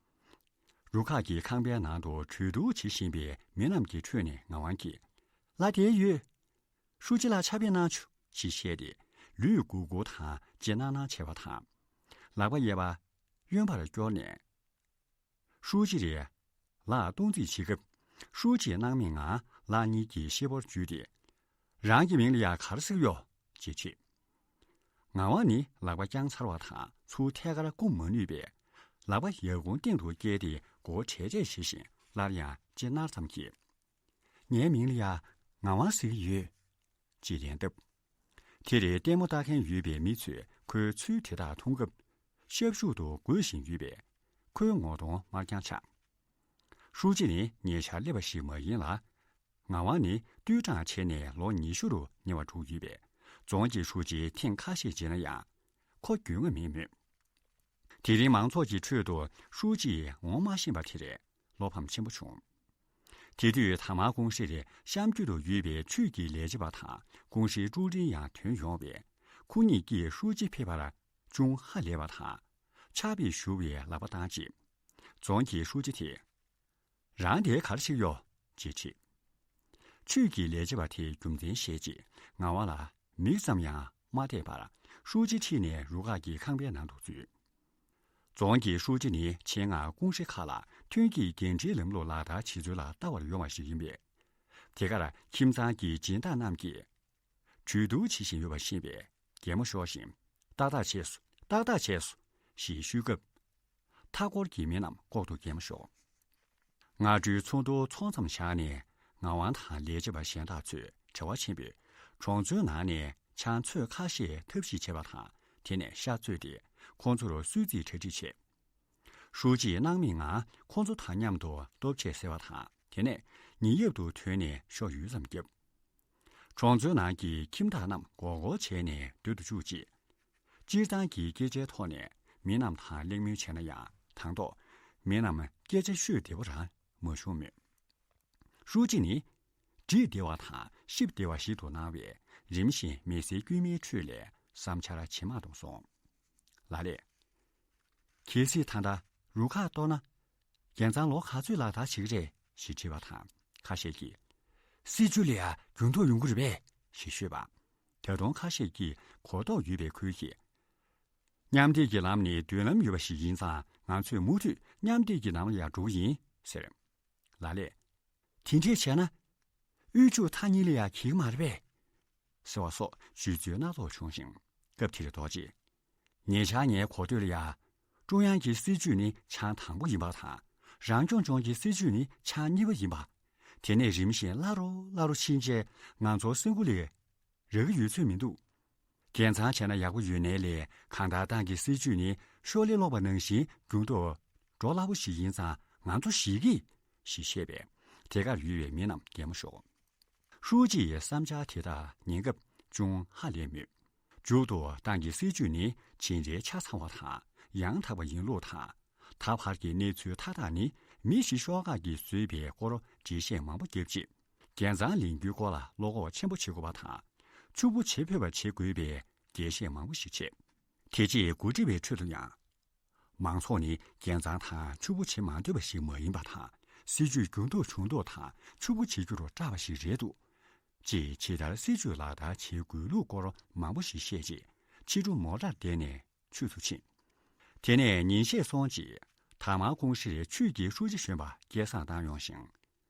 རུ་ཁག་གི་ཁང་པའི་ནང་དུ་གྲོས་བསྡུར་བྱེད་བཞིན་པའི་མི་རྣམས་ཀྱི་ཁྲོད་ནས་ངག་དབང་གིས། ལགས་དེར་ཡོད། ཧྲུའུ་ཅི་ལགས་ཕྱག་དཔེ་གནང་ཆུ་ཞེས་བཤད་དེ་ལུས་སྒུར་སྒུར་དང་ལྕེ་ནར་ནར་བྱས་པ་དང་། ལག་པ་གཡས་པ་གཡོན་པར་སྐྱོར་ནས། ཧྲུའུ་ཅི་རེད། ལགས་གཏོང་རྩིས་བྱེད་སྐབས་ཧྲུའུ་ཅིས་སྣང་མེད་ངང་ལག་གཉིས་ཀྱིས་ཤེལ་ཕོར་འཇུས་ཏེ། རང་གི་མིང་ལ་ཡ་ག་རེ་ཟེར་གྱི་ཡོད་ཅེས་དྲིས། ངག་དབང་ནི་ལག་པ་བརྐྱངས་ཚར་བ་དང་ཚུར་ཐད་ཀར་བསྐུམ་མ་ནུས་པས། ལག་པ་ཡར་ཁུང་སྟེང་དུ་བཀལ་ཏེ་མགོ་བོ་བྲེག་བྲེག་བྱེད་བཞིན་སླར་ཡང་ལྕེ་ནར་ཙམ་གྱིས། ངའི་མིང་ལ་ཡ་ངག་དབང་ཟེར་གྱི་ཡོད། ཅེས་ལན་བཏབ། དེར་ལྟད་མོ་ལྟ་མཁན་ཡོད་པའི་མི་ཚོས་ཁོའི་ཚུལ་དེ་དག་མཐོང་སྐབས། ཤབ་ཤུབ་ཏུ་དགོད་བཞིན་ཡོད་པས། ཁོའི་ངོ་གདོང་དམར་རྐྱང་ཆགས། ཧྲུའུ་ཅི་ནི་ཉེ་ཆར་སླེབས་པ་ཞིག་མ་ཡིན་ལ། ངག་དབང་ནི་ཏུའུ་ཀྲང་ཆེན་ནས་ལོ་ཉི་ཤུ་རུ་ཉེ་བར་འགྲོ་གི་ཡོད་པས། རྫོང་གི་ཧྲུའུ་ཅི་ཐེངས་ཁ་ཤས་མཇལ་ན་ཡང་། ཁོ་འགྱོད་ངག་མེད་མོད། དེ་རིང་མང་ཚོགས་ཀྱི་ཁྲོད་དུ་ཧྲུའུ་ཅི་འོང་མ་ཤེས་པ་དེ་རེད། བློ་ཕམ་ཆེན་པོ་བྱུང་། དེ་དུས་ཐ་མག་ཀུང་ཧྲེ་རེ་གཤམ་རྒྱུད་དུ་ཡོད་པའི་ཆུས་ཀྱི་ལས་བྱེད་པ་དང་ཀུང་ཧྲེའི་ཀྲུའུ་རིན་ཡང་ཐོན་ཡོང་བས། ཁོ་གཉིས་ཀྱིས་ཧྲུའུ་ཅི་ཕེབས་པར་ཅུང་ཧ་ལས་པ་དང་། ཕྱག་དཔེ་ཞུ་བའི་ལག་པ་བཏང་རྗེས། རྫོང་གི་ཧྲུའུ་ཅི་དེས། རང་དེ་ག་རེ་བྱེད་ཡོད་ཅེས་དྲིས། ཆུས་ཀྱི་ལས་བྱེད་པ་དེས་རྒྱུ་མཚན་བཤད་རྗེས་ངག་དབང་ལ་མིག་ཙམ་ཡང་མ་བལྟས་པར་ཧྲུའུ་ཅི་ཁྲིད་ནས་རུ་ཁག་གི་ཁང་པའི་ནང་དུ་འཛུལ། རྫོང་གི་ཧྲུའུ་ཅི་ནི་ཆེད་མངགས་ཀུང་ཧྲེ་ཁག་ལ་ཐོན་སྐྱེད་འགན་འཁྲིའི་ལམ་ལུགས་ལག་བསྟར་བྱེད་ཚུལ་ལ་ལྟ་བར་ཡོང་བ་ཞིག་ཡིན་པས། དེ་གར་ཁྱིམ་ཚང་གི་སྦྱིན་བདག་རྣམས་ཀྱིས་གྲོས་བསྡུར་བྱེད་བཞིན་ཡོད་པ་ཤེས་པས་གད་མོ་ཤོར་ཞིང་། ཏག་ཏག་བྱས་སོ། ཏག་ཏག་བྱས་སོ། ཞེས་ཞུས་སྐབས། མཐའ་འཁོར་གྱི་མི་རྣམས་ལྐོག་ཏུ་གད་མོ་ཤོར། སྔ་དྲོའི་ཚོགས་འདུ་ཚོགས་མཚམས་བཞག་ནས་ངག་དབང་དང་ལས་བྱེད་པ་གཞན་དག་ཚོས་བྲེལ་བ་ཆེན་པོས་གྲོང་ཚོའི་ནང་ནས་ཆང་མཆོད་ཁ་ཤས་ཐབས་ཤེས་བྱས་པ་དང་། དེ་ནས་ཤ་བཙོས་ཏེ་ཁོང་ཚོར་གསོལ་ཚིགས་གྲ་སྒྲིག་བྱས། ཧྲུའུ་ཅིས་སྣང་མེད་ངང་ཁོང་ཚོ་དང་མཉམ་དུ་ལྟོ་ཆས་བཟས་པ་དང་། དེ་ནས་ཉེ་ཡབ་ཏུ་ཐོན་ནས་ཤོ་ཡུད་ཙམ་བརྒྱབ། གྲོང་ཚོའི་ནང་གི་ཁྱིམ་བདག་རྣམས་མགོ་སྐོར་བྱས་ནས་སྡོད་དུ་བཅུག་ཅིག་སྤྱིར་བཏང་གི་སྐད་ཆའི་ཐོག་ནས་མི་རྣམས་དང་གླེང་མོལ་བྱས་ན་ཡང་། དང་ཐོག་མི་རྣམས་སྐད་ཆ་ཤོད་བདེ་པོ་རང་མ་བྱུང་མོད། ཧྲུའུ་ཅི་ནི་བྲིས་བདེ་བ་དང་ཤེས་བདེ་བ་ཞིག་ཏུ་སྣང་བས། རིམ་བཞིན་མི་སེར་དཀྱུས་མའི་ཁྲོད་ལས་བསམ་འཆར་ཇེ་མང་དུ་སོང་། ལ་ལས། གལ་སྲིད་ད་ལྟ་རུ་ཁག་གཏོར་ན། རྒྱལ་ཚང་ལོ་ག་ཚོད་ལག་བསྟར་བྱེད་ཀྱི་རེད་ཞེས་དྲིས་པ་དང་། ཁ་ཤས་ཀྱིས། སྲིད་ཇུས་ལ་ཡང་འགྱུར་ལྡོག་ཡོང་གི་རེད་པས་ཞེས་ཤོད་པ། ད་དུང་ཁ་ཤས་ཀྱིས་གོ་རྟོགས་ཡོད་པའི་ཁུལ་གྱིས། མཉམ་འདེགས་ཀྱི་ལམ་ནི་མདུན་ལམ་ཡོད་པ་ཞིག་ཡིན་ཙང་། ང་ཚོས་མུ་མཐུད་མཉམ་འདེགས་ཀྱི་ལམ་ལ་ཡང་འགྲོ་གི་ཡིན་ཟེར། ལ་ལས། དེ་འདྲས་བྱས་ན། དབུལ་ཕྱུག་མཐའ་གཉིས་ལ་ཡང་གལ་གྱི་མ་རེད་པས། ཟེར་བ་སོགས་ཞུ་ཚུལ་སྣ་ཚོགས་བྱུང་ཞིང་། སྐབས་དེར་རྡོ་རྗེས། ཉེ་ཆར་ངའི་གོ་ཐོས་ལ་ཡ། ཀྲུང་དབྱང་གི་སྲིད་ཇུས་ནི་ཆང་དང་པོ་ཡིན་པ་དང་། རང་སྐྱོང་ལྗོངས་ཀྱི་སྲིད་ཇུས་ནི་ཆང་གཉིས་པ་ཡིན་པ། དེ་ནས་རིམ་བཞིན་སླ་རུ་སླ་རུ་ཕྱིན་རྗེས་ང་ཚོར་སེམས་འགུལ་ལས་རག་གི་ཡོད་ཚོད་མི་འདུག་རྒྱལ་མཚང་བྱས་ན་ཡག་པོ་ཡོད་ནའི་ལས། གང་ལྟར་ཏང་གི་སྲིད་ཇུས་ནི་ཤོག་ལེ་སློག་པ་ནང་བཞིན་འགྱུར་ལྡོག་འགྲོ་སླ་པོ་ཞིག་ཡིན་ཙང་། ང་ཚོ་ཞིག་གིས་ཞེས་བཤད་པས། དེ་གར་ཡོད་པའི་མི་རྣམས་གད་མོ་ཤོར། ཧྲུའུ་ཅི་ཡི་བསམ་འཆར་དེ་དག་ཉན་སྐབས་ཅུང་ཧ་ལས་མོད། མཇུག་ཏུ་ཏང་གི་སྲིད་ཇུས་ནི་ཇི་འདྲའི་ཆ་ཚང་བ་དང་ཡང་དག་པ་ཡིན་ལུགས་དང་། ད་བར་གྱི་གནས་ཚུལ་མཐའ་དག་ནི་མི་ཞིག་ཤོག་ཁག་གིས་བཟོས་པའི་སྐོར་འགྲེལ་བཤད་མང་པོ་བརྒྱབ་རྗེས། རྒྱལ་མཚང་ལེན་རྒྱུའི་སྐོར་ལ་བློ་ཁོག་ཆེན་པོ་བྱེད་དགོས་པ་དང་། ཕྱུག་པོ་བྱེད་ཕོད་པ་བྱེད་དགོས་པའི་འགྲེལ་བཤད་མང་པོ་ཞིག་བྱས། དེ་རྗེས་འགོ་ཁྲིད་པའི་ཁྲོད་དུ་ཡང་། མང་ཚོགས་ནི་རྒྱལ་མཚང་དང་ཕྱུག་པོ་བྱེད་མ་འདོད་པ་ཞིག་མ་ཡིན་པ་དང་། སྲིད་ཇུས་འགྱུར་ལྡོག་བྱུང་མདོག་དང་ཕྱུག་པོ་བྱེད་རྒྱུར་སྐྲག་པ་ཞིག་རེད་འདུག་ཅེས་ཇི་ལྟར་སྲིད་ཇུས་ལག་བསྟར་བྱེད་དགོས་ལུགས་སྐོར་མང་པོ་ཞིག་བཤད་རྗེས། ཕྱི་དྲོ་མོ་ཊར་བསྡད་ནས་ཆུད་ཟོས་ཕྱིན། དེ་ནས་ཉིན་ཤས་སོང་རྗེས། དར་དམར་ཀུང་སིར་ཆུས་ཀྱི་ཧྲུའུ་ཅི་གཞོན་པ་སྐལ་བཟང་བཏང་ཡོང་ཞིང་།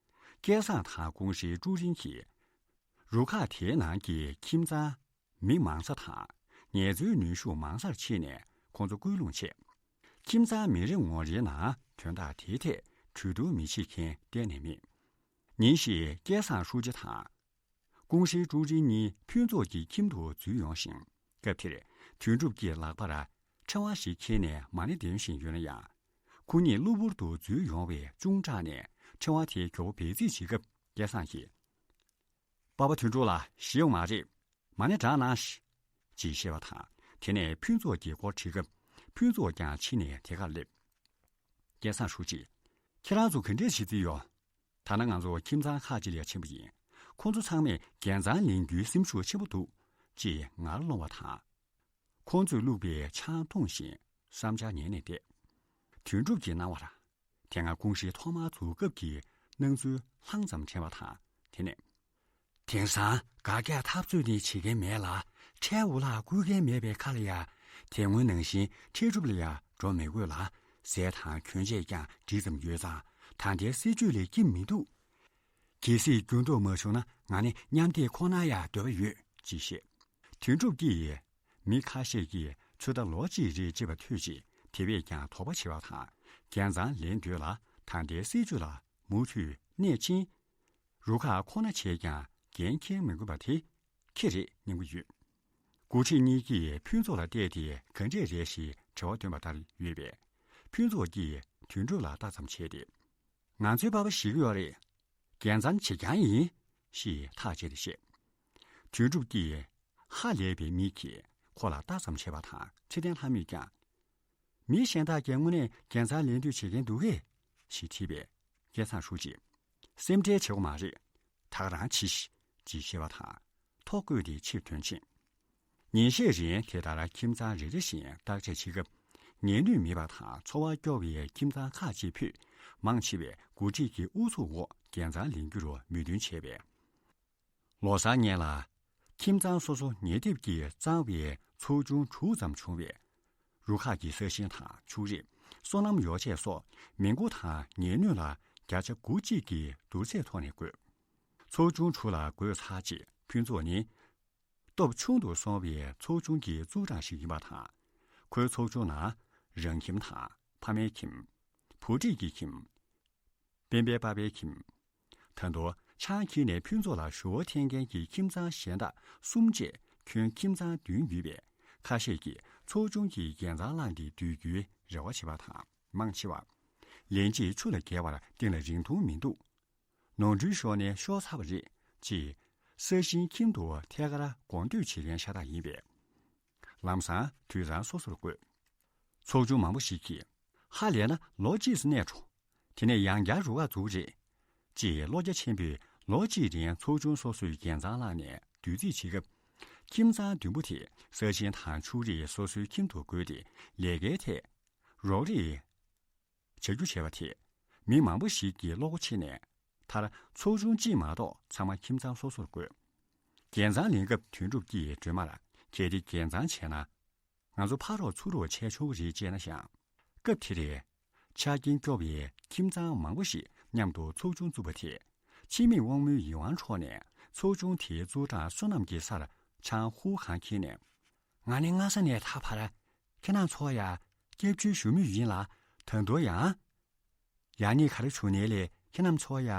སྐལ་བཟང་དང་ཀུང་སིའི་ཀྲུའུ་རིན་གྱིས། རུ་ཁག་དེའི་ནང་གི་ཁྱིམ་ཚང་མི་མང་ས་དང་ངལ་རྩོལ་ནུས་ཤུགས་མང་སར་ཕྱིན་ནས་ཁོང་ཚོ་སྐུལ་སློང་བྱས། ཁྱིམ་ཚང་མི་རེ་ངོ་རེའི་ནང་དོན་དག་དེའི་ཐད་གྲོས་བསྡུར་མི་བྱེད་མཁན་གཏན་ནས་མེད། ཉིན་ཞིག་སྐལ་བཟང་ཧྲུའུ་ཅི་དང་། ཀུང་ཧྲེ་ཀྲུའུ་རིན་གཉིས་ཕུན་ཚོགས་ཀྱི་ཁྱིམ་དུ་འཛུལ་ཡོང་ཞིང་། སྐབས་དེར་དོན་གྲུབ་ཀྱི་ལག་པར་ཕྲེང་བ་ཞིག་འཁྱེར་ནས་མ་ཎི་འདོན་བཞིན་ཡོད་ན་ཡང་། ཁོ་གཉིས་གློ་བུར་དུ་འཛུལ་ཡོང་བས་ཅུང་སྐྲག་ནས་ཕྲེང་བ་དེ་མགྱོགས་པོ་སྦས་རྩིས་བྱེད་སྐབས་སྐལ་བཟང་གིས། པ་ཕ་དོན་གྲུབ་ལགས་ཞེད་ཡོང་མ་རེད། མ་ཎི་བགྲང་གནང་ཞིག་ཅེས་བཤད་པ་དང་། དེ་ནས་ཕུན་ཚོགས་ཀྱི་སྐོར་དྲིས་སྐབས་ཕུན་ཚོགས་ཀྱང་ཕྱིན་ནས་དེ་གར་སླེབས། སྐལ་བཟང་ཧྲུའུ་ཅི། ཁྱེད་རང་ཚོ་ག་འདྲས་བྱེད་རྩིས་ཡོད། ད་ནངས་ང་ཚོ་ཁྱིམ་ཚང་ཁག་ཅིག་ལས་ཆེན་པོ་ཡིན། ཁོང་ཚོ་ཚང་མས་རྒྱལ་མཚང་ལེན་རྒྱུའི་སེམས་ཤུགས་ཆེན་པོ་འདུག་ཅེས་ངར་སློང་བ་དང་། ཁོང་ཚོས་བླུགས་པའི་ཆང་འཐུང་བཞིན་བསམ་འཆར་ཉན་ནས་བསྡད། དོན་གྲུབ་ཀྱི་སྣང་བར། དེ་སྔ་ཀུང་ཧྲེ་ཐོག་མར་འཛུལ་སྐབས་ཀྱི་སྣང་ཚུལ་ལྷང་ཙམ་དྲན་པ་དང་། དེ་ནས། དེང་སང་དགའ་སྐྱག་འཐབ་རྩོད་ནི་བྱེད་མཁན་མེད་ལ། ཁྲལ་འུ་ལག་བསྐུར་མཁན་མེད་པའི་ཁ་ལ་ཡ། དེ་སྔོན་ནང་བཞིན་ཁྲལ་སྒྲུབ་ལ་ཡ་འགྲོ་མི་དགོས་ལ། ཟས་དང་གྱོན་ཆས་ཀྱང་འགྲིག་ཙམ་ཡོད་ཙང་། ད་ལྟའི་སྲིད་ཇུས་ལས་སྐྱིད་མི་འདུག་གལ་སྲིད་འགྱུར་ལྡོག་མ་བྱུང་ན་ང་ནི་མཉམ་འདེགས་ཁོ་ན་ཡ་འདོད་པ་ཡོད་ཅེས་བཤད། དོན་གྲུབ་ཀྱིས། མི་ཁ་ཤས་ཀྱིས་ཚོད་ལྟ་ལོ་གཅིག་རེད་ཅེས་པ་ཐོས་རྗེས་དེ་བས་ཀྱང་དོགས་པ་བྱེད་པ་དང་། རྒྱལ་མཚང་ལེན་འདོད་ལ་ད་ལྟའི་སྲིད་ཇུས་ལ་མུ་མཐུད་གནས་ཕྱིན། རུ་ཁག་ཁོ་ན་བྱས་ཀྱང་འགན་འཁྱེར་མི་དགོས་པ་དེ་ཁེ་རེད་སྙམ་གྱི་ཡོད། འགོ་ཁྲིད་གཉིས་ཀྱིས་ཕུན་ཚོགས་ལ་བལྟས་ཏེ་ག་འདྲས་རེད་ཞེས་དྲི་བ་བཏོན་པ་ལྟར་ཡོད་པས། ཕུན་ཚོགས་ཀྱིས་དོན་གྲུབ་ལ་ལྟ་ཙམ་བྱས་ཏེ། ང་ཚོའི་པ་ཕ་ཞིག་ཡོད་རེད། རྒྱལ་མཚང་བྱེད་རྐྱང་ཡིན། ཞེས་ཐག་བཅད་དེ་བཤད། དོན་གྲུབ་ཀྱིས་ཧ་ལས་པའི་མིག་གིས་ཁོ་ལ་ལྟ་ཙམ་བྱས་པ་དང་། ཚེ་བརྟན་ལྷ་མོས་ཀྱང་། མི་གཞན་དག་གིས་དངོས་གནས་རྒྱལ་མཚང་ལེན་འདོད་བྱེད་མཁན་འདུག་གས། ཞེས་དྲིས་པས། སྐལ་བཟང་ཧྲུའུ་ཅིས། སེམས་ཁྲལ་བྱེད་དགོས་མ་རེད། ད་ག་རང་བྱེད་ཤིག་ཅེས་བཤད་པ་དང་། ཐོ་བཀོད་དེ་ཕྱིར་ཐོན་ཕྱིན། ཉིན་ཤས་རིང་དེ་ལྟར་ཁྱིམ་ཚང་རེ་རེ་བཞིན་བརྟག་དཔྱད་བྱེད་སྐབས། ངལ་ནུས་མེད་པ་དང་འཚོ་བ་སྐྱོ་བའི་ཁྱིམ་ཚང་ཁག་ཅིག་ཕུད། མང་ཆེ་བས་འགོ་ཁྲིད་ཀྱི་ཨུ་ཚུགས་འོག་རྒྱལ་མཚང་ལེན་རྒྱུར་མོས་མཐུན་བྱས་པས། ལོ་གསར་སྔོན་ལ། ཁྱིམ་ཚང་སོ་སོ་ཉེ་སྡེབ་ཀྱིས་གཙང་བའི་ཚོགས་ཆུང་དྲུག་ཙམ་བྱུང་བས། རུ་ཁག་གི་ས་ཞིང་དང་ཕྱུགས་རིགས། སོ་ནམ་ཡོ་བྱད་སོགས་མི་མགོ་དང་ངལ་ནུས་ལ་བརྒྱ་ཆ་དགུ་གཅིག་གི་བསྡུར་ཚད་ཐོག་ནས་བགོས། ཚོགས་ཆུང་དྲུག་ལ་བགོས་ཚར་རྗེས་ཕུན་ཚོགས་ནི། སྟོབས་ཆུང་དུ་སོང་བའི་ཚོགས་ཆུང་གི་ཙུའུ་ཀྲང་ཞིག་ཡིན་པ་དང་། ཁོའི་ཚོགས་ཆུང་ནང་རང་ཁྱིམ་དང་ཕ་མའི་ཁྱིམ། བུ་ཁྲིད་ཀྱི་ཁྱིམ། སྤེན་པའི་པ་ཕའི་ཁྱིམ། ད་དུང་ཆང་འཁྱེར་ནས་ཕུན་ཚོགས་ལ་ཞུ་བ་འཐེན་མཁན་གྱི་ཁྱིམ་ཚང་གཞན་དག་གསུམ་བཅས་ཁྱོན་ཁྱིམ་ཚང་བདུན་ཡོད་པས། ཁ་ཤས་ཀྱིས་ཚོགས་ཆུང་གི་རྒྱལ་མཚང་བླངས་ཏེ་སྡོད་རྒྱུའི་རེ་བ་བྱེད་པ་དང་། མང་ཆེ་བ། ལེན་རྗེས་ཆུ་ལ་བརྒལ་བར་སྟེང་ལ་རིང་ཐུང་མི་འདུག་ནོར་འཁྲུལ་ཤོར་ནས་ཤོར་ཚར་བ་རེད་ཅེས། ས་ཞིང་ཁྱིམ་དུ་ཐད་ཀར་སྒོང་སྟོད་བྱེད་མཁན་ཤ་སྟག་ཡིན་པས། ལམ་སང་དུད་ཚང་སོ་སོར་བགོས། ཚོགས་ཆུང་མང་པོ་ཞིག་གིས། ཧ་ལས་ན་ལོ་གཅིག་ཙམ་གནས་འགྲོ། དེ་ནས་ཡང་བསྐྱར་རུ་ཁག་འཛུགས་རེད། ཅེས་བློ་རྒྱ་ཆེན་པོས་ལོ་གཅིག་རིང་ཚོགས་ཆུང་སོ་སོའི་འགན་གཙང་བླངས་ནས་དུས་ཚོད་བྱེད་སྐབས། ཁྱིམ་ཚང་བདུན་པོ་དེས་ས་ཞིང་དང་ཕྱུགས་རིགས་སོ་སོའི་ཁྱིམ་དུ་བགོས་ཏེ་ལས་ཀའི་ཐད་རོགས་རེས་བྱ་རྒྱུ་བྱས་པ་དེས་མི་མང་པོ་ཞིག་གི་བློ་སྒོ་ཕྱེ་ནས། མཐར་ཚོགས་ཆུང་གཅིག་མ་གཏོགས་ཚང་མ་ཁྱིམ་ཚང་སོ་སོར་བགོས། འགན་གཙང་ལེན་སྐབས་དོན་གྲུབ་ཀྱིས་སྒྲོལ་མར་གལ་ཏེ་འགན་གཙང་བྱས་ན། ང་ཚོ་ཕར་རོགས་ཚུར་རོགས་བྱས་ཆོག་གི་རེད་ཅེ་ན་ཡང་། སྐབས་དེར། ཆ་རྐྱེན་སྐྱོ་བའི་ཁྱིམ་ཚང་མང་པོ་ཞིག་མཉམ་དུ་ཚོགས་ཆུང་བཙུགས་པ་དེས། འཆི་མེད་དབང་མོའི་ཡིད་དབང་འཕྲོག་ནས་ཚོགས་ཆུང་དེའི་གཙུག་སྒྲ་བསོད་ནམས་ཀྱི་སར་ཆང་ཧུར་གང་འཁྱེར་ནས། ང་ནི་སྔ་ས་ནས་ད་བར་ཁྱེད་རྣམ་ཚོ་ཡ་སྐྱབས་བཅོལ་ཞུ་མུས་ཡིན་ལ། ད་དུང་ཡང་། ཡག་ཉེས་ག་རེ་བྱུང་ནའི་ལས་ཁྱེད་རྣམ་ཚོ་ཡ་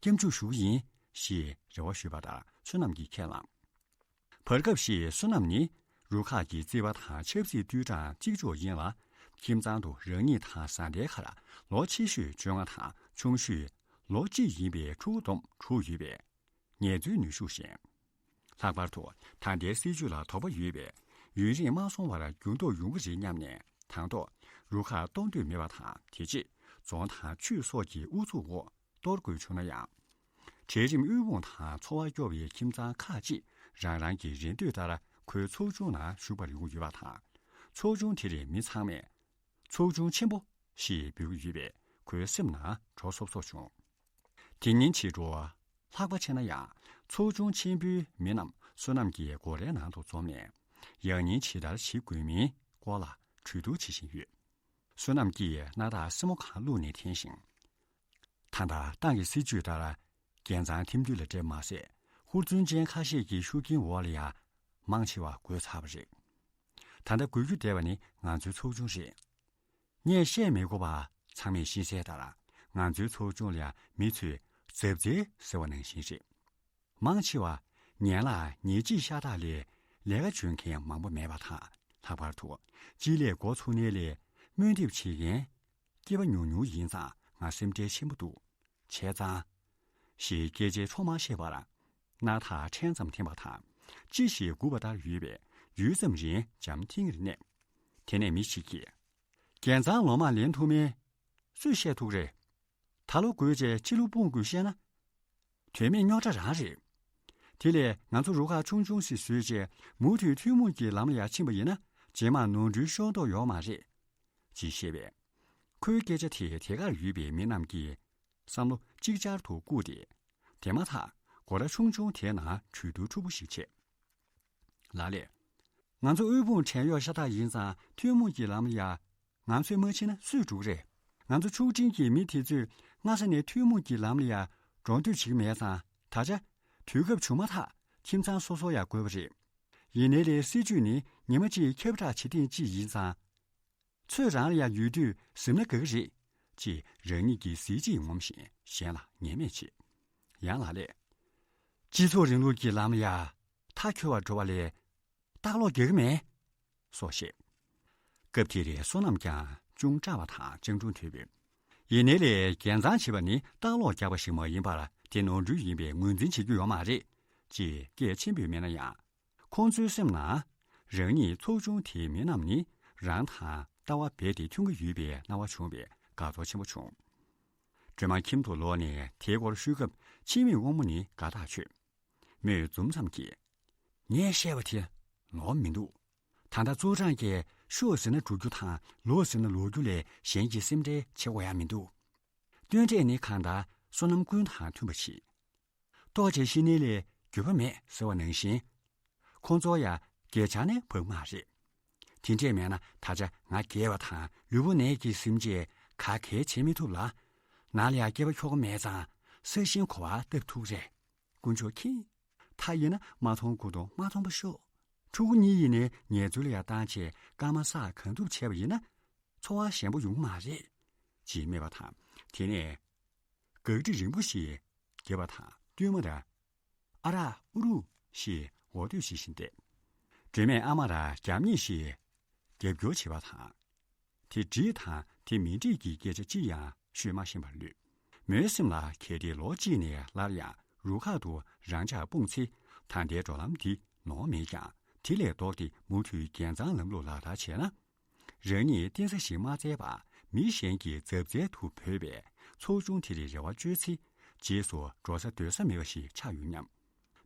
སྐྱབས་འཇུག་ཞུ་གི་ཡིན་ཞེས་རེ་བ་ཞུས་པ་ལྟར་བསོད་ནམས་ཀྱིས་ཁས་བླངས། བར་སྐབས་ཤིག་བསོད་ནམས་ནི་རུ་ཁག་གི་རྩིས་པ་དང་ཆབ་སྲིད་བསྟུད་གྲངས་གཅིག་ལྕོགས་ཡིན་ལ། ཁྱིམ་ཚང་དུ་རང་ཉིད་དང་བཟའ་ཟླའི་ཁར་ལོ་ཆེ་ཤོས་བཅོ་ལྔ་དང་ཆུང་ཤོས་ལོ་གཅིག་ཡིན་པའི་ཕྲུ་གུ་བསྡོམས་དྲུག་ཡོད་པས། ངལ་རྩོལ་ནུས་ཤུགས་ཞན། ལྷག་པར་དུ་ད་ལྟའི་སྲིད་ཇུས་ལ་དོགས་པ་ཡོད་པས། ཡུན་རིང་མ་སོང་བར་འགྱུར་ལྡོག་ཡོང་གི་རེད་སྙམ་ནས། དང་ཐོག་རུ་ཁག་གཏོང་འདོད་མེད་པ་དང་། དེ་རྗེས་རྫོང་དང་ཆུས་སོགས་ཀྱི་ཨུ་ཚུགས་འོག་གཏོར་དགོས་བྱུང་ན་ཡང་། གྲལ་རིམ་དབུལ་ཕོངས་དང་འཚོ་བ་སྐྱོ་བའི་ཁྱིམ་ཚང་ཁག་ཅིག་རང་རང་གི་རེ་འདོད་ལྟར་ཁོའི་ཚོགས་ཆུང་ནང་ཞུགས་པར་ཡོང་གི་ཡོད་པ་དང་། ཚོགས་ཆུང་དེ་རེད་མི་ཚང་མས། ཚོགས་ཆུང་ཆེན་པོ་ཞེས་འབོད་ཀྱི་ཡོད་པས་ཁོའི་སེམས་ནང་དྲོ་སོབ་སོབ་བྱུང་། དེ་ཉིན་ཕྱི་དྲོ། ལྷག་པ་ཆེ་ན་ཡང་ཚོགས་ཆུང་ཆེན་པོའི་མི་རྣམས་བསོད་ནམས་ཀྱི་སྒོ་རའི་ནང་དུ་འཛོམས་ནས། ཡང་སྙིང་ཇི་ལྟར་བྱེད་དགོས་མིན་སྐོར་ལ་གྲོས་བསྡུར་བྱེད་བཞིན་ཡོད། བསོད་ནམས་ཀྱིས་སྣ་ཐག་སེན་མོ་གང་བླུགས་ནས་འཐེན་ཞིང་། ད་ལྟ་ཏང་གི་སྲིད་ཇུས་ལྟར། འགན་གཙང་ཐིམ་དུས་ལ་སྤྲད་མ་ཟད། ཧུར་བརྩོན་ཅན་ཁ་ཤས་ཀྱི་ཤུགས་རྐྱེན་འོག་ལ་ཡང་མང་ཆེ་བ་བགོས་ཚར་བ་རེད། ད་ལྟ་དགོས་རྒྱུ་བསྡད་པ་ནི་ང་ཚོའི་ཚོགས་ཆུང་རེད། ངས་བཤད་མི་དགོས་པ་ཚང་མས་ཤེས་གསལ་ལྟར། ང་ཚོའི་ཚོགས་ཆུང་ལ་ཡང་མི་ཚོས་གཟབ་གཟབ་ཟེར་བ་ནང་བཞིན་རེད། མང་ཆེ་བ་ངན་ལག་ཉེས་ཆད་ཤ་སྟག་ལས་ལས་ཀ་འཇོན་མཁན་མང་པོ་མེད་པ་དང་། ལྷག་པར་དུ་སྤྱི་ལས་འགོ་ཚུགས་ནས་ལས་སྨོན་འདེབས་བྱེད་མཁན་སྐྱེས་པ་ཉུང་ཉུང་ཡིན་ཙང་ང་སེམས་ཁྲལ་ཆེན་པོ་འདུག་བྱས་ཙང་། ཞེས་སྐད་ཆའི་འཕྲོ་མ་ཤེས་པར་སྣ་ཐག་ཕྲན་ཙམ་འཐེན་པ་དང་། ཅི་ཞིག་སྒུག་པ་ལྟར་ཡོད་པས་ཡུད་ཙམ་རིང་འཇམ་ཐིང་ངེར་གནས། དེ་ནས་མི་ཞིག་གིས། འགན་གཙང་ལོ་མ་ལེན་ཐུབ་མིན་སུས་བཤད་ཐུབ་རེད། ད་ལོ་དགོས་བྱས་ཕྱི་ལོ་སྤུངས་དགོས་བཤད་ན། དོན་མེད་རྙོག་དྲ་རང་རེད། དེ་ལས་ང་ཚོ་རུ་ཁག་ཆུང་ཆུང་ཞིག་བཟོས་རྗེས་མུ་མཐུད་ཐུན་མོང་གི་ལམ་ལ་ཡར་ཕྱིན་པ་ཡིན་ན། རྗེས་མར་ནོར་འཁྲུལ་ཤོར་མདོག་ཡོད་མ་རེད། ཅེས་བཤད་པས། ཁོའི་སྐད་ཆ་དེས་དེ་གར་ཡོད་པའི་མི་རྣམས་ཀྱི་བསམ་བློ་ཅིག་ཅར་དུ་བཀུག་སྟེ། དེ་མ་ཐག་སྒོ་ར་ཆུང་ཆུང་དེའི་ནང་གྲོས་བསྡུར་འཁྲུག་པོ་ཞིག་བྱས། ལགས་ལས། ང་ཚོ་དབུལ་ཕོངས་བྲན་གཡོག་ཤ་སྟག་ཡིན་ཙང་ཐུན་མོང་གི་ལམ་ལ་ཡ། ང་ཚོས་མ་ཕྱིན་ན་སུས་སྒྲུབ་རེད། ང་ཚོ་ཕྱུག་སྤྲིན་གྱི་མི་དེ་ཚོས་སྔ་ས་ནས་ཐུན་མོང་གི་ལམ་ལ་ཡ་འགྲོ་འདོད་བྱེད་ཀྱི་མེད་ཙང་། ད་ཆ་དུས་སྐབས་བྱུང་མ་ཐག་ཁྱིམ་ཚང་སོ་སོ་ཡ་དགོས་པ་རེད། ཡིན་ནའི་ལས་སྲིད་ཇུས་ནི་ཉི་མ་གཅིག་ཁྱབ་བསྒྲགས་བྱེད་ཐེངས་གཅིག་ཡིན་ཙང་། ཚོད་རང་ལ་ཡང་ཡོད་དུས་གཟིམ་ན་དགའ་གི་རེད། ཅེས་རང་ཉིད་ཀྱི་གཟི་བརྗིད་ངོམ་བཞིན་གཞན་ལ་ངན་སྨྲས་བྱེད། ཡང་ལགས་ལས། སྤྱི་ཚོགས་རིང་ལུགས་ཀྱི་ལམ་ལ་ཡ། མཐའ་འཁྱོལ་བར་འགྲོ་བ་ལས། ལྟག་ལོག་རྒྱག་གི་མེད། སོགས་བཤད། སྐབས་དེར་བསོད་ནམས་ཀྱང་ཅུང་སྐྲག་པ་དང་སྤྱང་གྲུང་དོད་པས། ཡིན་ནའི་ལས་འགན་གཙང་བྱེད་པ་ནི་ལྟག་ལོག་རྒྱག་པ་ཞིག་མ་ཡིན་པར་དེ་ནོར་འཁྲུལ་ཡིན་པས་ངོས་འཛིན་བྱེད་རྒྱུ་ཡོད་མ་རེད། ཅེས་སྐད་ཆེན་པོས་སྨྲས་ན་ཡང་། ཁོང་ཚོའི་སེམས་ནང་། རང་ཉིད་ཚོགས་ཆུང་དེའི་མི་རྣམས་ནི་རང་དང་ལྟ་བ་རྦད་དེ་མཐུན་གྱི་ཡོད་པའི་སྣང་བ་བྱུང་བས་དགའ་ཚོར་ཆེན་པོ་བྱུང་། སྒྲོལ་མ་ཁྱིམ་དུ་ལོག་ནས་དེའི་སྐོར་ཞུས་སྐབས་འཆི་མེད་དབང་མོ་ནི་དགའ་ཐག་ཆོད། མོས་འཛུམ་ཙམ་གྱིས། ངས་བཤད་པ་དེ་ལོག་མི་འདུག་ད་ལྟ་གཙུག་སྦྲང་གིས་ཤོག་ཟེར་ན་འགྲོ་རྒྱུ་དང་ལོག་ཟེར་ན་ལོག་རྒྱུ་ལས་གཞན་གྱི་སེམས་ཁྲལ་བྱེད་དགོས་ཡ་མི་འདུག་སྟོན་འབྲས་ནི་གང་ལྟར་བསོད་ནམས་ཀུན་དང་མཐུན་པ་ཞིག་ལྟོགས་བྱས་ཤི་ནི་ལས་འགྱོད་པ་མེད་ཟེར་བ་ནང་བཞིན། ཁོང་ཚོ་ཡང་གད་ཆག་ནས་བབས་མ་རེད། དེ་འདྲས་མེད་ན་ད་ཆ་ང་རྒས་པ་དང་ལུས་པོ་ནད་ཀྱིས་ཟིན་རྗེས་ག་གེ་བྱེད་མི་ཐུབ་ལ། ནང་ལ་ཡང་སྐྱེས་པ་ཁྱོ་ག་མེད་ཙང་ས་ཞིང་གོ་བ་བཏབ་ཐུབ་རེད། དཀོན་མཆོག་མཁྱེན། ད་ཡིན་ན་མ་མཐོང་དགུ་མཐོང་མ་མཐོང་པ་ཤོག་ཕྲུ་གུ་གཉིས་ཡིན་ནའི་ངལ་རྩོལ་ལ་ཡང་བཏང་བྱས་སྐར་མ་སག་གང་ཐུབ་བྱས་པ་ཡིན་ན། འཚོ་བ་ཞན་པོ་ཡོང་གི་མ་རེད། ཅེས་སྨྲས་པ་དང་། དེ་ནས་གག་སྒྲ་རིང་པོ་ཞིག་བརྒྱབ་པ་དང་། སྟོན་མོ་ར། ཨ་རག་ཨུ་རུ་ཞེས་འོ་དོད་བྱེད་བཞིན་བསྡད། སྒྲོལ་མས་ཨ་མ་ར་རྒྱབ་གཉིས་ཤིག་རྒྱབ་སྐྱོར་བྱེད་པ་དང་། དེ་འགྲིག་དང་དེ་མི་འགྲིག་གི་སྐད་ཆ་གཅིག་ཡང་ཤོད་མ་ཤེས་པར་ལུས། མོའི་སེམས་ལ་གལ་ཏེ་ལོ་གཅིག་ནས་སླར་ཡང་ རུ་ཁག་ཏུ་རང་འཇགས་སྤུངས་ཚེ། ད་ལྟའི་འགྲོ་ལམ་འདི་ནོར་མེད་ཀྱང་། དེ་ལས་ལྡོག་སྟེ་མུ་མཐུད་རྒྱལ་ཚང་ལམ་ལུགས་ལག་བསྟར་བྱས་ན། རང་ཉིད་རྟེན་ས་ཞིག་མ་བཙལ་བར་མི་གཞན་གྱི་རྫབ་རྫལ་དུ་བོས་པའི་ཚོགས་ཆུང་དེ་ལ་རེ་བ་བཅོལ་ཚེ། རྗེས་སུ་འགྲོ་ས་སྡོད་ས་མེད་པ་ཞིག་ཆགས་ཡོང་སྙམ།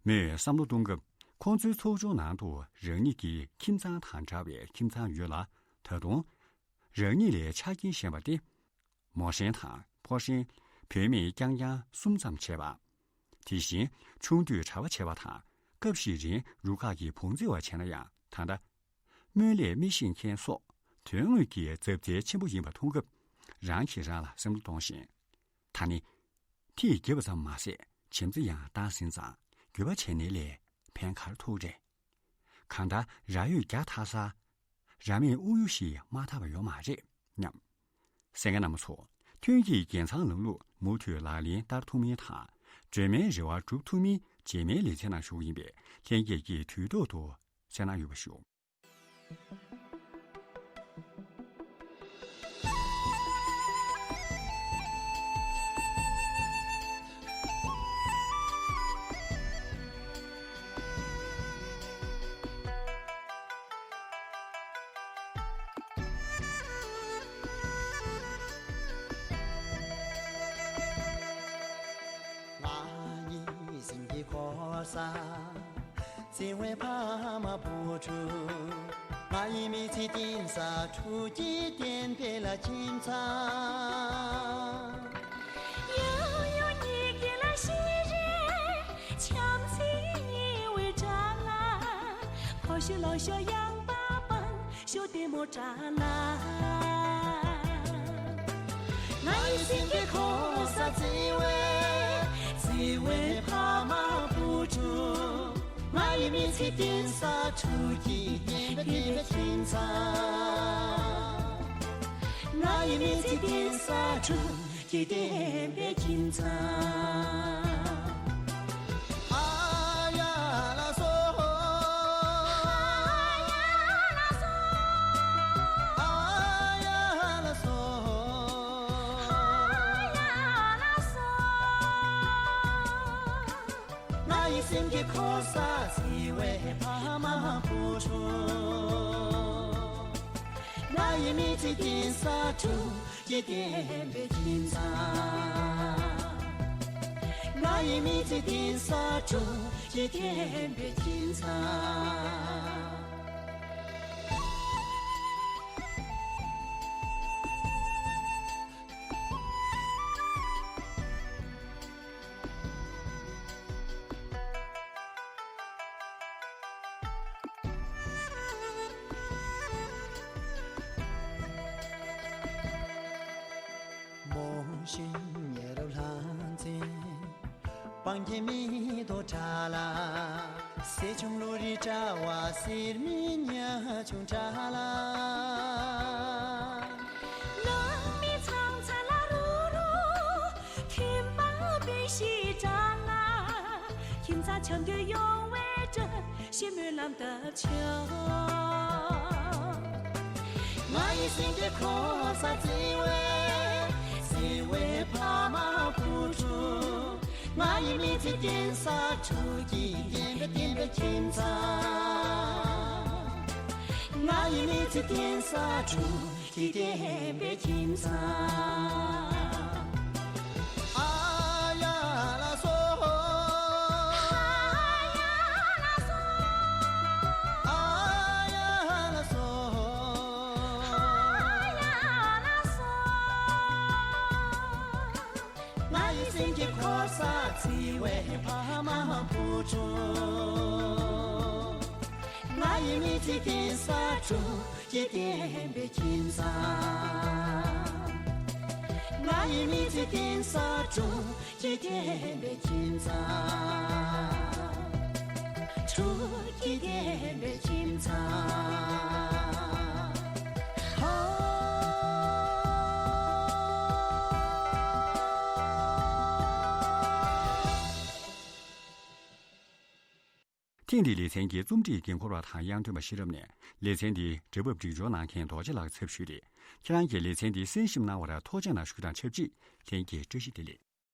མོས་བསམ་བློ་གཏོང་སྐབས། ཁོང་ཚོའི་ཚོགས་ཆུང་ནང་དུ་རང་ཉིད་ཀྱི་ཁྱིམ་ཚང་དང་འདྲ་བའི་ཁྱིམ་ཚང་ཡོད་ལ། ད་དུང་རང་ཉིད་ལས་ཆ་རྐྱེན་ཞན་པ་སྟེ། མོ་ཧྲེང་དང་ཕོ་ཧྲེང་བུད་མེད་རྐྱང་རྐྱང་གསུམ་ཙམ་བྱས་པ། དེ་བཞིན་ཆུང་དུས་གྲྭ་པ་བྱས་པ་དང་། སྐབས་ཤིག་རིང་རུ་ཁག་གི་བོང་རྫི་བ་བྱས་ན་ཡང་། ད་ལྟ་སྨོན་ལས་མི་ཤེས་མཁན་སོགས་དོན་དངོས་ཀྱི་རྫབ་རྫལ་ཆེན་པོ་ཡིན་པ་མཐོང་སྐབས། རང་གིས་རང་ལ་སེམས་བློ་གཏོང་བཞིན། ད་ནི་ཐེངས་བརྒྱབ་པ་ཙམ་མ་ཟད། བྱམས་བརྩེ་ཡང་བཏང་ཟིན་ཙང་། འགྱོད་པ་བྱས་ནས་ལས་ཕན་ག་རེ་ཐོགས་རེད། གང་ལྟར་ར་ཡོད་རྒྱ་ཐག་ས། ར་མེད་དབུགས་ཡུ་ཞིག་མ་ཐག་པ་ཡོད་མ་རེད་སྙམ། གསན་མཁན་རྣམ་པ་ཚོ། ཐོན་སྐྱེད་རྒྱལ་ཚང་ལམ་ལུགས་མུ་མཐུད་ལག་ལེན་བསྟར་ཐུབ་མིན་དང་། སྒྲོལ་མའི་རེ་བ་སྒྲུབ་ཐུབ་མིན། རྗེས་མའི་ལེ་ཚན་ནང་ཞུགས་ཡིན་པས། ལྷན་རྒྱས་ཀྱིས་དུས་ཐོག་ཏུ་གསན་གནང་ཡོད་པ་ཞུ། ང་ཡི་སེམས་ཀྱི་འཁོར་ས། བརྩེ་བའི་ཕ་མ་བུ་ཕྲུག་ང་ཡི་མི་ཚེ་རྟེན་ས། ཕྲུག་གི་བསྟན་པའི་ལ་ཁྱིམ་ཚང་། ཡང་ཡང་ཉིད་ཀྱི་ལ་ཤེས་རེ། བྱམས་བརྩེ་ཉེ་བའི་དྲ་ལ། ཁོ་ཤི་ལོ་ཤོ་ཡང་པ་པང་། ཞོ་ལྟད་མོ་དྲ་ལ། ང་ཡི་སེམས་ཀྱི་འཁོར་ས། བརྩེ་བའི་བརྩེ་བའི་ཕ་མ་བུ་ཕྲུག་ང་ཡི་མི་ཚེ་རྟེན་ས། ཕྲུག་གི་བསྟན་པའི་བསྟན་པའི་ཁྱིམ་ཚང་། ང་ཡི་མི་ཚེ་རྟེན་ས། ཕྲུག་ཀྱི་བསྟན་པའི་ཁྱིམ་ཚང་། ཨ་ཡ་ལ་སོ། ཨ་ཡ་ལ་སོ། ཨ་ཡ་ལ་སོ། ང་ཡི་སེམས་ཀྱི་འཁོར་ས། བརྩེ་བའི་ཕ་མ་བུ་ཕྲུག་ང་ཡི་མི་ཚེ་རྟེན་ས། ཕྲུག་ཀྱི་བསྟན་པའི་ཁྱིམ་ཚང་། ང་ཡི་མི་ཚེ་རྟེན་ས། ཕྲུག་ཀྱི་བསྟན་པའི་ཁྱིམ་ཚང་། མོ་ཤིང་ཉེ་རབས་ལྷ་འཛིན། སྤང་རྒྱན་མེ་ཏོག་དྲ་ལ། སེར་ཆུང་ལོ་རི་དྲ་བ། སེར་མོའི་ཉ་ཆུང་དྲ་ལ། ནང་མི་ཚང་ཚ་ལ་རུ་རུ། ཁྱིམ་པ་པེ་ཤི་དྲ་ལ། ཁྱིམ་ཚང་འཆམ་མཐུན་ཡོང་བའི་བཀྲ་ཤིས་སྨོན་ལམ་བཏབ་ཆོག་ང་ཡི་སེམས་ཀྱི་འཁོར་ས། བརྩེ་བའི་བརྩེ་བའི་ཕ་མ་བུ་ཕྲུག་ང་ཡི་མི་ཚེ་རྟེན་ས། ཕྲུག་གི་བསྟན་པའི་བསྟན་པའི་ཁྱིམ་ཚང་། ང་ཡི་མི་ཚེ་རྟེན་ས། ཕྲུག་གི་བསྟན་པའི་ཁྱིམ་ཚང་། ཨ་ཡ་ལ་སོ། ཨ་ཡ་ལ་སོ། ཨ་ཡ་ལ་སོ། ཨ་ཡ་ལ་སོ། ང་ཡི་སེམས་ཀྱི་འཁོར་ས། བརྩེ་བའི་ཕ་མ་བུ་ཕྲུག་ང་ཡི་མི་ཚེ་རྟེན་ས། ཕྲུག་ཀྱི་བསྟན་པའི་ཁྱིམ་ཚང་། ང་ཡི་མི་ཚེ་རྟེན་ས། ཕྲུག་ཀྱི་བསྟན་པའི་ཁྱིམ་ཚང་། ཕྲུག་ཀྱི་བསྟན་པའི་ཁྱིམ་ཚང་། ཧོ། ཐེངས་འདིའི་ལེ་ཚན་གྱི་རྩོམ་སྒྲིག་འགན་འཁུར་བ་དང་དབྱངས་འདོན་པ་ཤེས་རབ་ནས། ལེ་ཚན་འདིའི་འབྲི་འབབ་སྒྲིག་སྦྱོར་གནང་མཁན་རྡོ་རྗེ་ལགས་ཚབ་ཞུས་ཏེ། ཁྱེད་རང་གིས་ལེ་ཚན་འདི་གསན་ཞིབ་གནང་བར་ཐུགས་རྗེ་གནང་ཞུ་རྒྱུ་དང་ཆབས་ཅིག་ལྷན་རྒྱས་བཀྲ་ཤིས་བདེ་ལེགས།